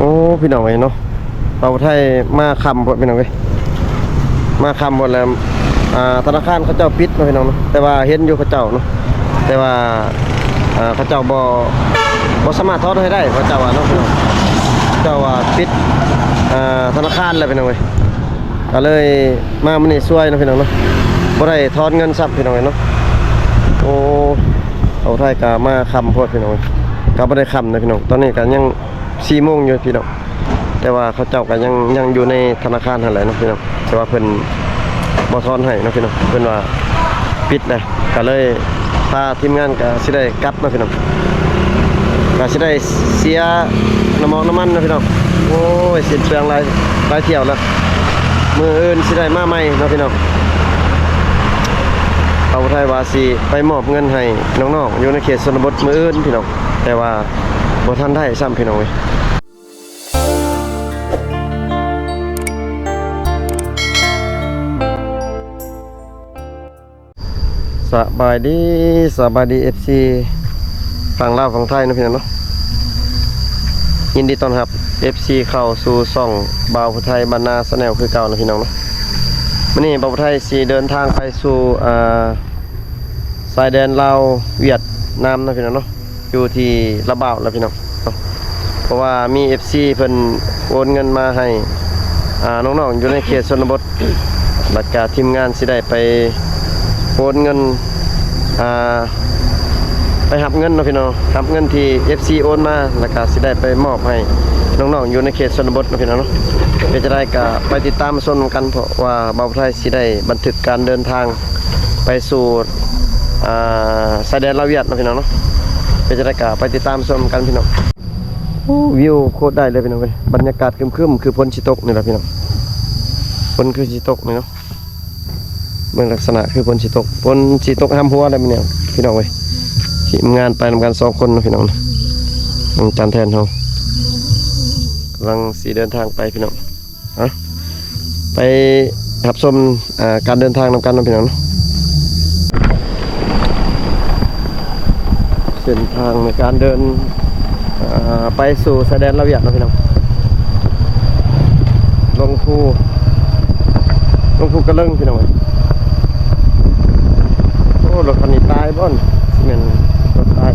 ໂອ້ ພີ່ນ້ອງເອີຍເນາະ ບ່າວໄທມາຄ່ຳໂພດ ພີ່ນ້ອງເອີຍ ມາຄ່ຳໂພດແລ້ວ ອ່າ ທະນາຄານເຂົາເຈົ້າປິດເນາະ ພີ່ນ້ອງເນາະ ແຕ່ວ່າເຫັນຢູ່ເຂົາເຈົ້າເນາະ ແຕ່ວ່າ ອ່າ ເຂົາເຈົ້າບໍ່ ບໍ່ສາມາດຖອນໃຫ້ໄດ້ ເຂົາເຈົ້າວ່າເນາະ ເຂົາເຈົ້າວ່າປິດ ອ່າ ທະນາຄານແລ້ວ ພີ່ນ້ອງເອີຍ ກໍເລີຍມາມື້ນີ້ຊ່ວຍເນາະ ພີ່ນ້ອງເນາະ ບໍ່ໄດ້ຖອນເງິນຊ້ຳ ພີ່ນ້ອງເອີຍເນາະ ໂອ້ ບ່າວໄທກໍມາຄ່ຳໂພດ ພີ່ນ້ອງເອີຍ ກໍບໍ່ໄດ້ຄ່ຳນະ ພີ່ນ້ອງ ຕອນນີ້ກໍຍັງ ສີ່ໂມງຢູ່ພີ່ນ້ອງ ແຕ່ວ່າເຂົາເຈົ້າກໍຍັງ ຍັງຢູ່ໃນທະນາຄານຫັ້ນແຫຼະເນາະພີ່ນ້ອງ ແຕ່ວ່າເພິ່ນບໍ່ຖອນໃຫ້ເນາະພີ່ນ້ອງ ເພິ່ນວ່າປິດແລ້ວ ກໍເລີຍພາທີມງານກໍຊິໄດ້ກັບເນາະພີ່ນ້ອງ ກໍຊິໄດ້ເສຍນ້ຳມັນ ນ້ຳມັນເນາະພີ່ນ້ອງ ໂອ້ຍ ສິ້ນເປືອງຫຼາຍ ຫຼາຍຖ້ຽວແລ້ວ ມື້ອື່ນຊິໄດ້ມາໃໝ່ເນາະພີ່ນ້ອງ ບ່າວໄທວ່າຊິໄປມອບເງິນໃຫ້ນ້ອງໆ ຢູ່ໃນເຂດຊົນນະບົດມື້ອື່ນພີ່ນ້ອງ ແຕ່ວ່າບໍ່ທັນໄດ້ຊ້ຳພີ່ນ້ອງເອີຍ. ສະບາຍດີ ສະບາຍດີ ເອັຟຊີ ຝັ່ງລາວຝັ່ງໄທເນາະພີ່ນ້ອງເນາະ ຍິນດີຕ້ອນຮັບ ເອັຟຊີ ເຂົ້າສູ່ຊ່ອງບ່າວຜູ້ໄທບ້ານນາ Channel ຄືເກົ່ານະພີ່ນ້ອງເນາະ ມື້ນີ້ບ່າວຜູ້ໄທຊິເດີນທາງໄປສູ່ ອ່າ ຊາຍແດນລາວຫວຽດນາມເນາະພີ່ນ້ອງເນາະ ຢູ່ທີ່ລະບາວລະພີ່ນ້ອງເນາະ ເພາະວ່າມີເອັຟຊີເພິ່ນໂອນເງິນມາໃຫ້ ອ່າ ນ້ອງໆ ຢູ່ໃນເຂດຊົນນະບົດ ແລ້ວກະທີມງານຊິໄດ້ໄປໂອນເງິນ ອ່າ ໄປຮັບເງິນເນາະພີ່ນ້ອງ ຮັບເງິນທີ່ເອັຟຊີໂອນມາ ແລ້ວກະຊິໄດ້ໄປມອບໃຫ້ນ້ອງໆ ຢູ່ໃນເຂດຊົນນະບົດເນາະພີ່ນ້ອງເນາະ ເປັນຈັ່ງໃດກະໄປຕິດຕາມຊົມນຳກັນ ເພາະວ່າບ່າວໄທຊິໄດ້ບັນທຶກການເດີນທາງ ໄປສູ່ ອ່າ ຊາຍແດນລາວຫວຽດເນາະພີ່ນ້ອງເນາະ ເປັນຈັ່ງໃດກໍໄປຕິດຕາມຊົມກັນພີ່ນ້ອງ ໂອ້ ວິວໂຄດໄດ້ເລີຍພີ່ນ້ອງເອີຍ ບັນຍາກາດຄຶມໆ ຄືຝົນຊິຕົກນີ້ລະພີ່ນ້ອງ ຝົນຄືຊິຕົກນີ້ເນາະ ເບິ່ງລັກສະນະຄືຝົນຊິຕົກ ຝົນຊິຕົກຫ້າມຫົວແລ້ວມື້ນີ້ພີ່ນ້ອງເອີຍ ທີມງານໄປນຳກັນສອງຄົນເນາະພີ່ນ້ອງ ອາຈານແທນເຮົາ ກຳລັງຊິເດີນທາງໄປພີ່ນ້ອງ. ເອົາ ໄປຮັບຊົມ ເອີ ການເດີນທາງນຳກັນເນາະພີ່ນ້ອງເນາະ ເສັ້ນທາງໃນການເດີນ ເອີ ໄປສູ່ຊາຍແດນລາວຫວຽດເນາະພີ່ນ້ອງ ລົງພູ ລົງພູກະເລິງພີ່ນ້ອງເອີຍ ໂອ້ ລົດຄັນນີ້ຕາຍບໍ່ ຊິແມ່ນລົດຕາຍ.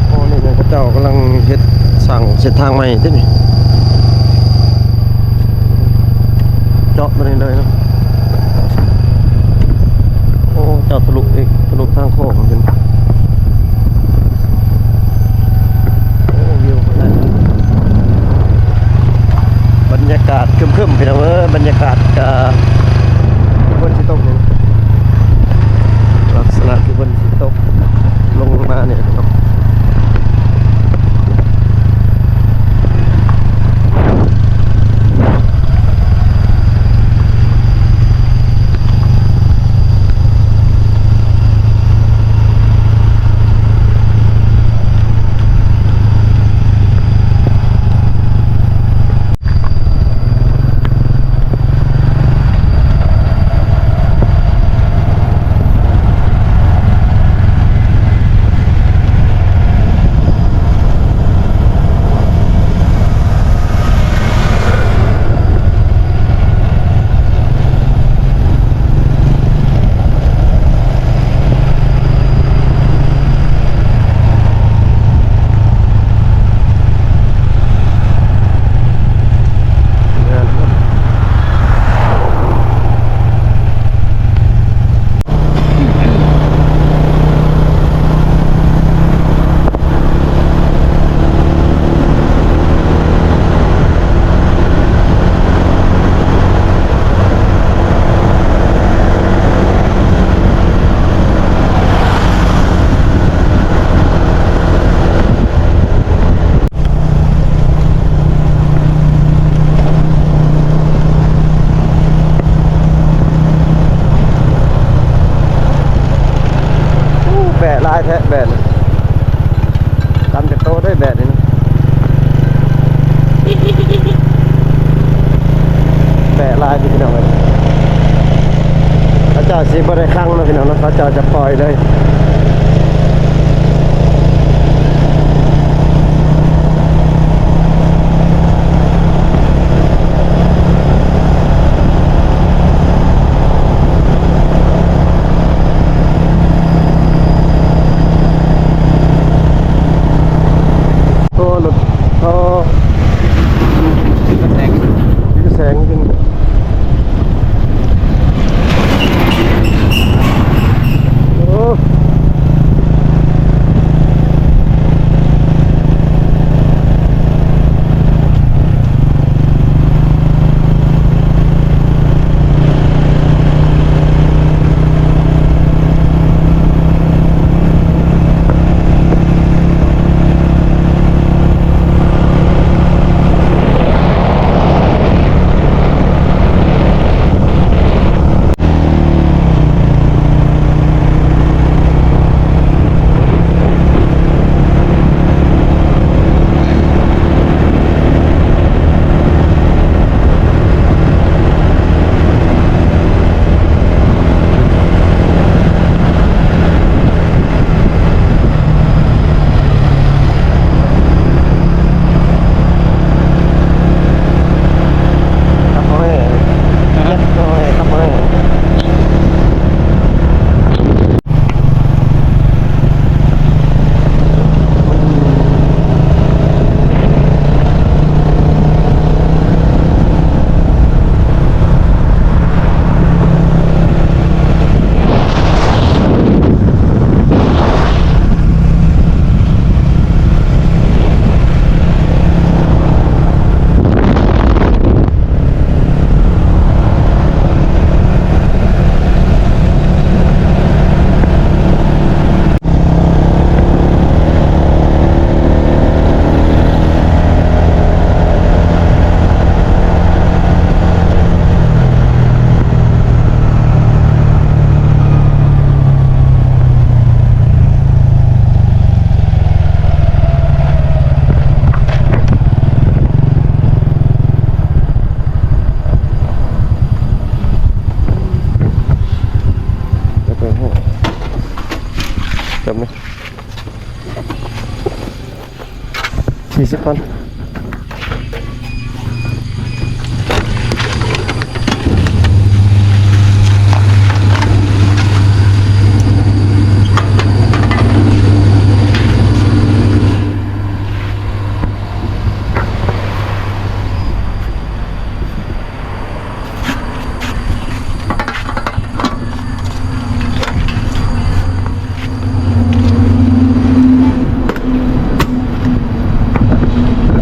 ໂອ້ ນີ້ເຂົາເຈົ້າກຳລັງເຮັດ ສ້າງເສັ້ນທາງໃໝ່ຕິນີ້ ເຈາະມານີ້ເລີຍເນາະ ໂອ້ ເຈົ້າທະລຸອີກ ທະລຸທາງໂຄ້ງຂຶ້ນ ໂອ້ ວິວ ບັນຍາກາດຄຶມໆ ພີ່ນ້ອງເອີຍ ບັນຍາກາດກະຝົນຊິຕົກ ລັກສະນະຄືຝົນຊິຕົກລົງມານີ້ເນາະ. ໂ ແດດນີ້ນະ ແປະຫຼາຍພີ່ນ້ອງເອີຍ. ເຂົາເຈົ້າຊິບໍ່ໄດ້ຂັງເນາະພີ່ນ້ອງເນາະ ເຂົາເຈົ້າຈະປ່ອຍເລີຍ. ໂອ້ ລົດ ໂອ້ ແສງ ແສງຂຶ້ນ ໂອ້. ສີ່ສິບພັນ. ໂ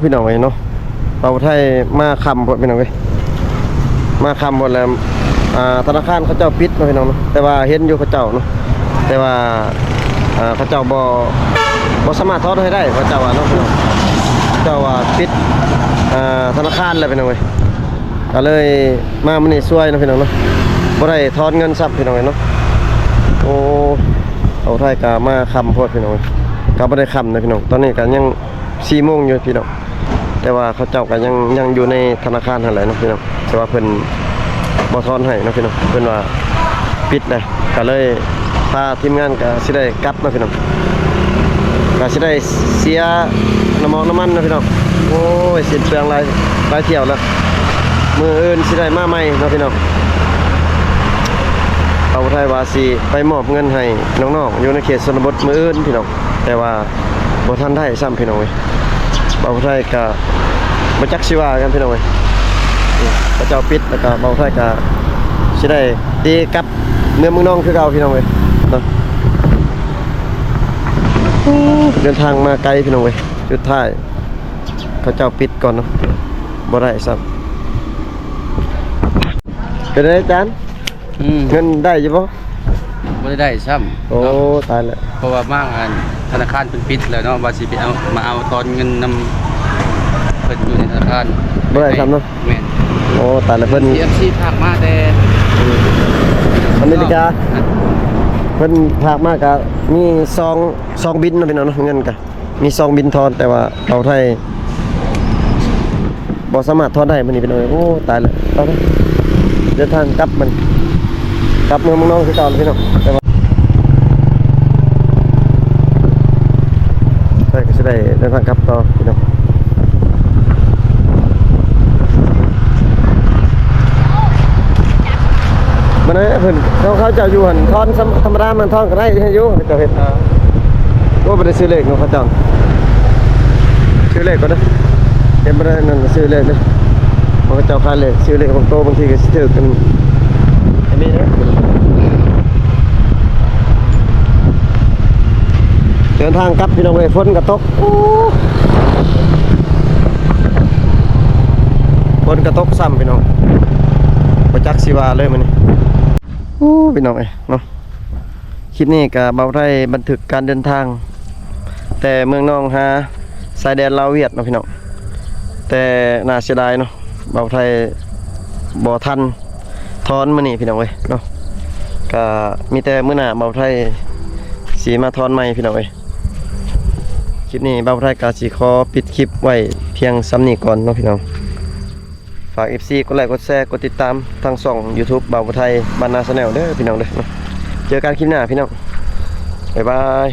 ພີ່ນ້ອງເອີຍເນາະ ບ່າວໄທມາຄ່ຳໂພດພີ່ນ້ອງເອີຍ ມາຄ່ຳໂພດແລ້ວ ອ່າ ທະນາຄານເຂົາເຈົ້າປິດເນາະພີ່ນ້ອງເນາະ ແຕ່ວ່າເຫັນຢູ່ເຂົາເຈົ້າເນາະ ແຕ່ວ່າ ອ່າ ເຂົາເຈົ້າບໍ່ ບໍ່ສາມາດຖອນໃຫ້ໄດ້ ເຂົາເຈົ້າວ່າເນາະ ເຂົາເຈົ້າວ່າປິດ ອ່າ ທະນາຄານແລ້ວພີ່ນ້ອງເອີຍ ກໍເລີຍມາມື້ນີ້ຊ່ວຍເນາະພີ່ນ້ອງເນາະ ບໍ່ໄດ້ຖອນເງິນຊ້ຳພີ່ນ້ອງເອີຍເນາະ ໂອ້ ບ່າວໄທກໍມາຄ່ຳໂພດພີ່ນ້ອງເອີຍ ກໍບໍ່ໄດ້ຄ່ຳນະພີ່ນ້ອງ ຕອນນີ້ກໍຍັງ ສີ່ໂມງຢູ່ພີ່ນ້ອງ ແຕ່ວ່າເຂົາເຈົ້າກໍຍັງ ຍັງຢູ່ໃນທະນາຄານຫັ້ນແຫຼະເນາະພີ່ນ້ອງ ແຕ່ວ່າເພິ່ນບໍ່ຖອນໃຫ້ເນາະພີ່ນ້ອງ ເພິ່ນວ່າປິດແລ້ວ ກໍເລີຍພາທີມງານກໍຊິໄດ້ກັບເນາະພີ່ນ້ອງ ກໍຊິໄດ້ເສຍນ້ຳມັນ ນ້ຳມັນເນາະພີ່ນ້ອງ ໂອ້ຍ ສິ້ນເປືອງຫຼາຍ ຫຼາຍຖ້ຽວແລ້ວ ມື້ອື່ນຊິໄດ້ມາໃໝ່ເນາະພີ່ນ້ອງ ບ່າວໄທວ່າຊິໄປມອບເງິນໃຫ້ນ້ອງໆ ຢູ່ໃນເຂດຊົນນະບົດມື້ອື່ນພີ່ນ້ອງ ແຕ່ວ່າ ບໍ່ທັນໄດ້ຊ້ຳພີ່ນ້ອງເອີຍ ບ່າວໄທກໍບໍ່ຈັກຊິວ່າກັນພີ່ນ້ອງເອີຍ ເຂົາເຈົ້າປິດ ແລ້ວກໍບ່າວໄທກໍຊິໄດ້ຕີກັບເມືອເມືອງນອງຄືເກົ່າພີ່ນ້ອງເອີຍເນາະ ເດີນທາງມາໄກພີ່ນ້ອງເອີຍ ສຸດທ້າຍເຂົາເຈົ້າປິດກ່ອນເນາະ ບໍ່ໄດ້ຊ້ຳ ເປັນໃດອາຈານ? ອືມ ເງິນໄດ້ຢູ່ບໍ່? ບໍ່ໄດ້ໄດ້ຊ້ຳ ໂອ້ ເນາະ ຕາຍແລ້ວ ເພາະວ່າມາອັນທະນາຄານເພິ່ນປິດແລ້ວເນາະ ວ່າຊິໄປເອົາ ມາເອົາຕອນເງິນນຳເພິ່ນຢູ່ໃນທະນາຄານ ບໍ່ໄດ້ຊ້ຳເນາະ ແມ່ນ ໂອ້ ຕາຍແລ້ວ ເພິ່ນ ເອັຟຊີ ຝາກມາແຕ່ ອາເມລິກາ ເພິ່ນຝາກມາກະມີສອງ ສອງບິນເນາະ ພີ່ນ້ອງເນາະ ເງິນກະ ມີສອງບິນຖອນ ແຕ່ວ່າບ່າວໄທບໍ່ສາມາດຖອນໄດ້ມື້ນີ້ພີ່ນ້ອງ ໂອ້ ຕາຍແລ້ວ ໄປໆ ເດີນທາງກັບມັນ ກັບເມືອເມືອງນອງຄືເກົ່າພີ່ນ້ອງ ແຕ່ວ່າໄທກໍຊິໄດ້ເດີນທາງກັບຕໍ່ພີ່ນ້ອງ ມື້ນີ້ເພິ່ນ ເຂົາ ເຂົາເຈົ້າຢູ່ຫັ້ນ ຖອນທຳມະດາມັນຖອນກໍໄດ້ຢູ່ ເຂົາເຈົ້າເຮັດ ໂອ້ ບໍ່ໄດ້ຊື້ເລກເນາະ ເຂົາເຈົ້າ ຊື້ເລກກ່ອນເດີ ເຫັນບໍ່ໄດ້ນັ້ນ ຊື້ເລກເດີ ເຂົາເຈົ້າຂາຍເລກ ຊື້ເລກຂອງໂຕ ບາງທີກໍຊິຖືກກັນ ເດີນທາງກັບພີ່ນ້ອງເອີຍ ຝົນກໍຕົກ ໂອ້ ຝົນກໍຕົກຊ້ຳພີ່ນ້ອງ ບໍ່ຈັກຊິວ່າເລີຍມື້ນີ້ ໂອ້ ພີ່ນ້ອງເອີຍເນາະ ຄລິບນີ້ກໍບ່າວໄທບັນທຶກການເດີນທາງ ແຕ່ເມືອງນອງຫາຊາຍແດນລາວຫວຽດເນາະພີ່ນ້ອງ ແຕ່ໜ້າເສຍດາຍເນາະ ບ່າວໄທບໍ່ທັນຖອນມື້ນີ້ພີ່ນ້ອງເອີຍເນາະ ກໍມີແຕ່ມື້ໜ້າບ່າວໄທຊິມາຖອນໃໝ່ພີ່ນ້ອງເອີຍ ຄລິບນີ້ບ່າວໄທກໍຊິຂໍປິດຄລິບໄວ້ພຽງສ່ຳນີ້ກ່ອນເນາະພີ່ນ້ອງ ຝາກເອັຟຊີກົດໄລກົດແຊ ກົດຕິດຕາມທາງຊ່ອງຢູທູບບ່າວໄທບ້ານນາແຊນແນວເດີພີ່ນ້ອງເດີ ເຈີກັນຄລິບໜ້າພີ່ນ້ອງ ບາຍບາຍ.